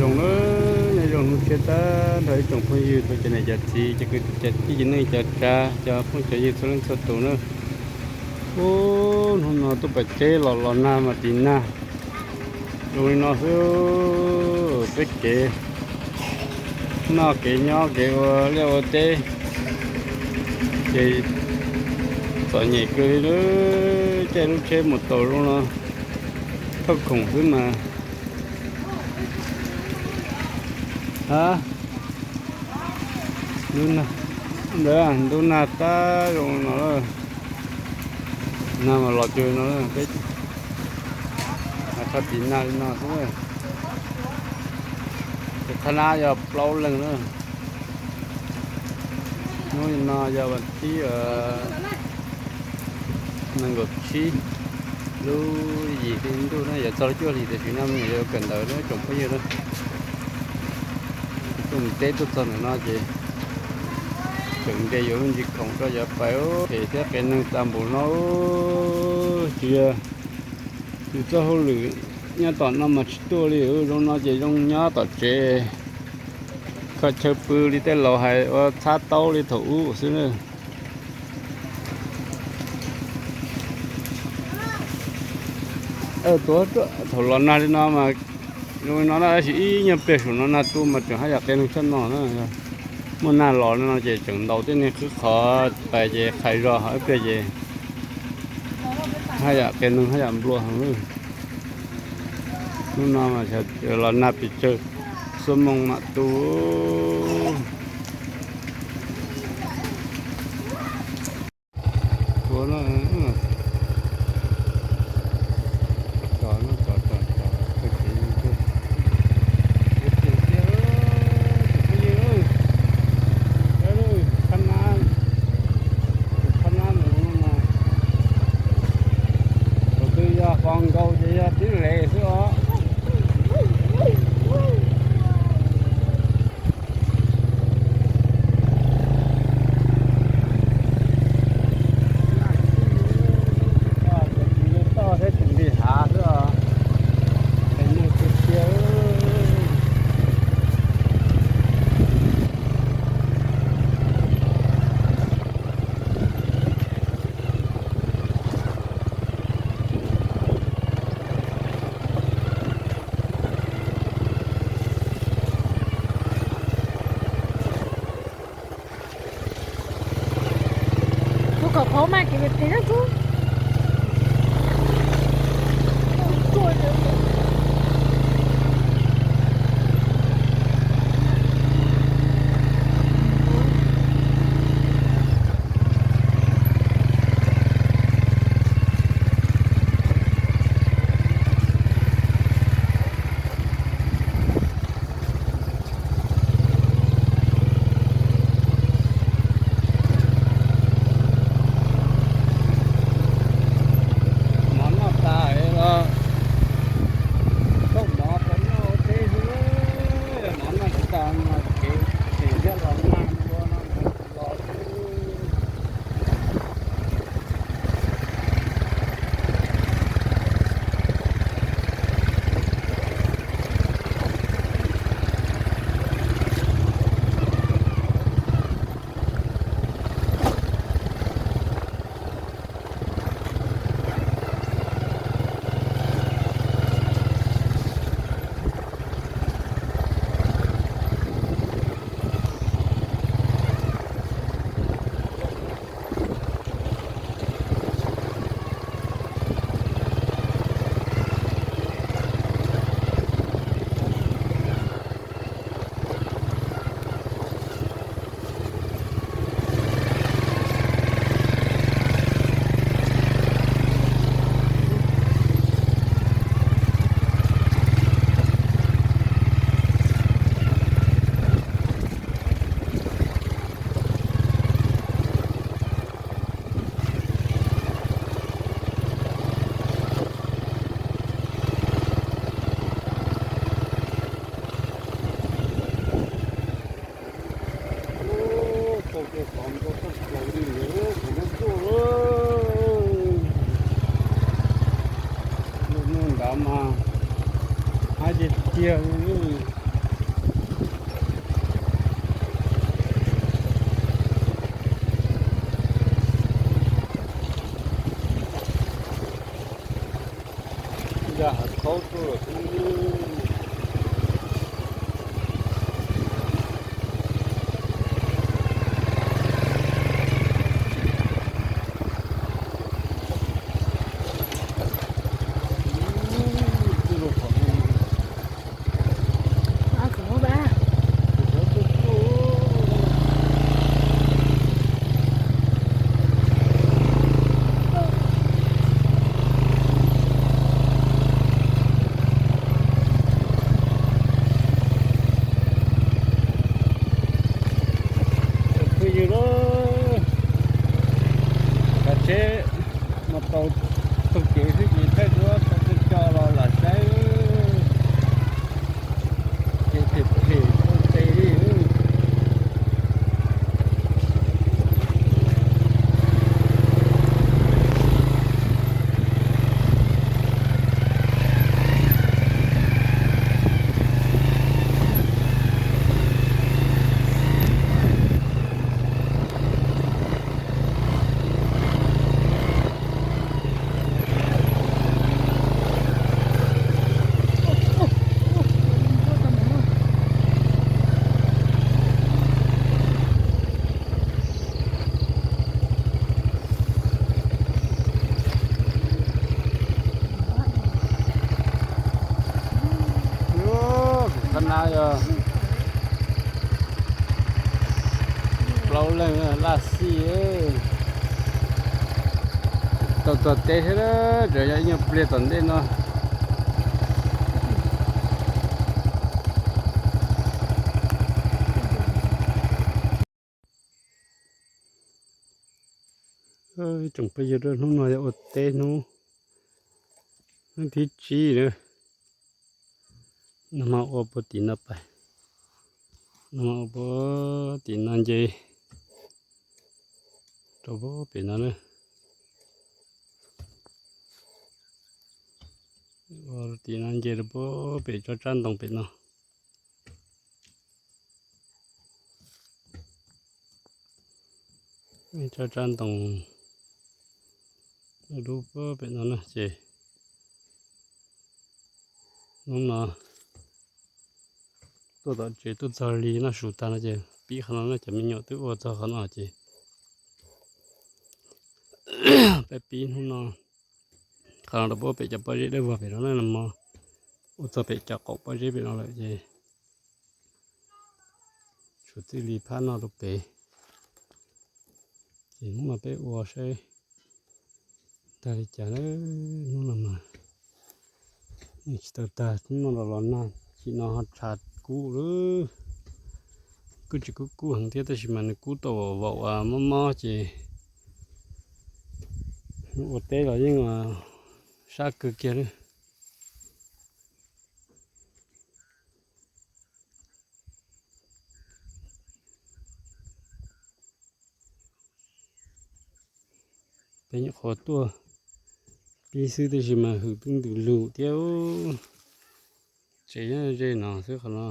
Zoo na, nyob zoo hnub tshiab tag nrho ib tsoom phooj ywg, cov niam cov txiv, cov kwv cov tij, cov neej cov tsav, cov phooj cov ywg txhua leej txhua tus na. Ub, hnub no tuaj pom tsheb los los nag mas tiv nag. Zoo li no xwb, peb kev noj kev nyob kev ua liaj ua teb ces txom nyem kawg li lawm. Caij lub tsheb mus tau zoo no thauj khoom xwb mas. Ha, ntub nag, ntub nag tag zoo no, nag mas los cuag no, peb mas txhob tiv nag li no xwb. Ces thaj nab yog plaub leeg na. Hnub no yog vas thib nees nkaum tsib lub yim hli ntuj na, yuav txog lub cuaj hlis tam sim no me nyuam yuav kawm ntawv na tsoom phooj ywg na. Tuaj mus teb tuaj txog ntawm no ces tseem nres yuav me ntsis khoom rau yuav pais pem thiab, qias neeg tas npaum no. Tsis yog yus txoj hauj lwm nyob tom no mas tsis tuaj li, zoo no ces zoo nyob tom tsev kho chaw pw li tej laus hais, ua txhab taub li thaum ub xwb na. Tuav thaum los nag li no mas zoo li no na, tab sis ib nyuag pliag saum no nag tu mas tseem haj yam qias neeg tshaj no na. Muaj nag los li no ces tseem ntaus tej niag qhwv qhov pais ces qhais zog, ho ib pliag ces haj yam qias neeg haj yam nplua heev. Hnub no mas los nag pes tsawg xuab moos mam tu. Tus twg yog qos nkaus ces yog tib lev xwb os. Toj thiab tus nti hav xwb os. Qias neeg tiag tiag. Tus kom qhov mas kev pem na tus. Mov noj tas los thauj mov rau noj ua teb xwb, mov noj tsis tas mas kev pem thiab los nag ua no los xwb. Tau kiag qhov ntau toj plaws li lawm, kuv lub tuaj lawm. Lub hnub ntawd mas hab tiag tiag li. Nkag hav khaub tuaj lawm xwb. Phooj ywg, kav tsheb mas tau taug kev xwb ces thaij duab tau tej co los lam saib. Kev phem phem ua tes li. Qhov na yog plaub leeg laj xij tau txog teb thiab, tseem yog ib nyuag pliag tom ntej no. Tsoom phooj ywg, hnub no yog ua teb hnub, hnub thib tsib na. Nag hmo ua puag tim no pais, nag hmo ua puag tim no nce rau puag pem no na. Ua tim no nce rau puag pem tsob tsab ntoo pem no. Tsob tsab ntoo dub puag pem no na ces hnub no tuaj tom tsev tuaj txog li noj su tag no ces pib qhov no na, cov me nyuam twb ua txog qhov no ces peb pib hnub no qhov no rau puag pem cov pob zeb dawb vog pem no na, nag hmo ua txog pem cov qaum pob zeb pem no lawm ces tshuav txij li phab no rau pem. Ces hnub no peb ua saib tag li cas na. Hnub no mas tsis tau tag, hnub no los los nag, chim no ho tshav kub lawm. Kuj tsis kub kub heev thiab tab sis mas nws kub tau vaum vaum mob mob ces ua teb los yeej sab kawg kiag li. Peb nyuam qhuav tuaj pib xwb tab sis mas hwm twb ntws lug thiab. Tsev nyob ze no xwb qhov no.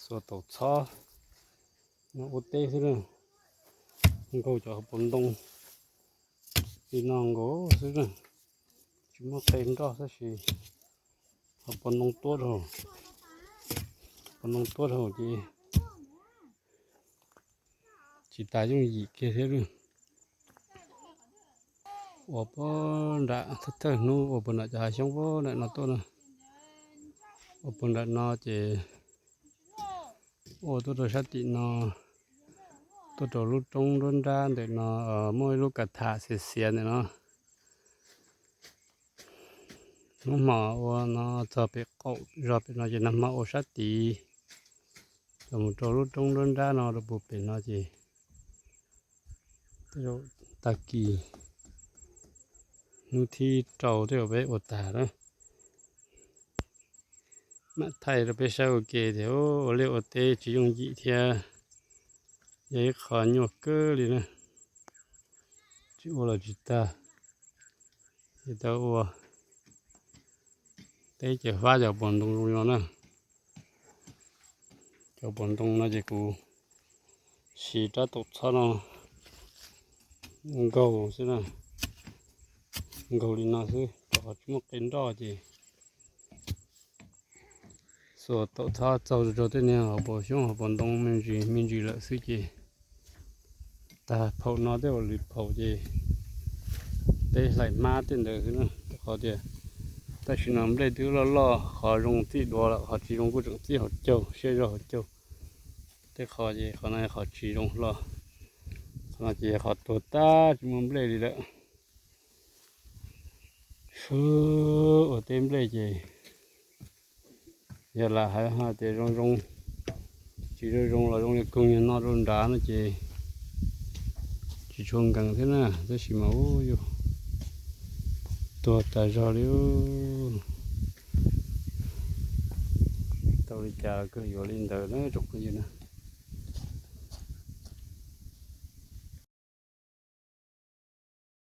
Xuas taus txhob no ua teb xwb na. Nkaug cov hauv paus ntoo li no nkaus xwb na. Tsis muaj qe nroj tab sis hauv paus ntoo tuab dhau, paus ntoo tuab dhau ces tsis tas yooj yim kiag thiab. Ua puag nram thawj thawj hnub ua puag nram cov hav xyoob puag nram no tuaj na. Ua puag nram no ces ua tuaj rau sab tim no, tuaj rau lub roob nruab nrab ntawm no, muaj ib lub kav tham xiav xiav ntawm no. Hnub hmo ua no txog pem qaum zog pem no ces nag hmo ua sab tid, los mus rau lub roob nruab nrab no rau puag pem no ces tej zaum tag kis hnub thib rau tej zaum peb ua tag na. Mam thaij rau peb saib ua ke tias ua liaj ua teb tsis yooj yim thiab, yog ib qho nyuaj kawg li na. Tsis ua los tsis tag, es tau ua teb ces fab cov puas ntoo zoo li no na. Cov puas ntoo no ces kuv siv rab taus txhob no Nkaug xwb na, nkaug li no xwb, rau qhov tsis muaj qe nroj ces xuas taum txhob txaug rau tej niag hauv paus xyoob hauv paus ntoo me ntsis me ntsis lawm xwb ces tag phaum no tej uas lwm phaum ces peb hlais hmab tej ntawd xwb na. Rau qhov tias tam sim no nplej twb loj loj, qhov zoo txij duav lawm, qhov tsis zoo kuj tseem txij hauv caug, siab zog hauv caug. Tej qhov ces qhov no qhov tsis zoo hlo, qhov no ces qhov tuag tag tsis muaj nplej li lawm. Ua teb nplej ces yog lam hais tias zoo zoo, tsis zoo zoo los zoo li koog nyuag no rau nrad no ces tsis tshua nkees thiab na, tab sis mas ub yuav tuag tas zog li. Tau li cas los kawg yuav li ntawd na tsoom phooj ywg na.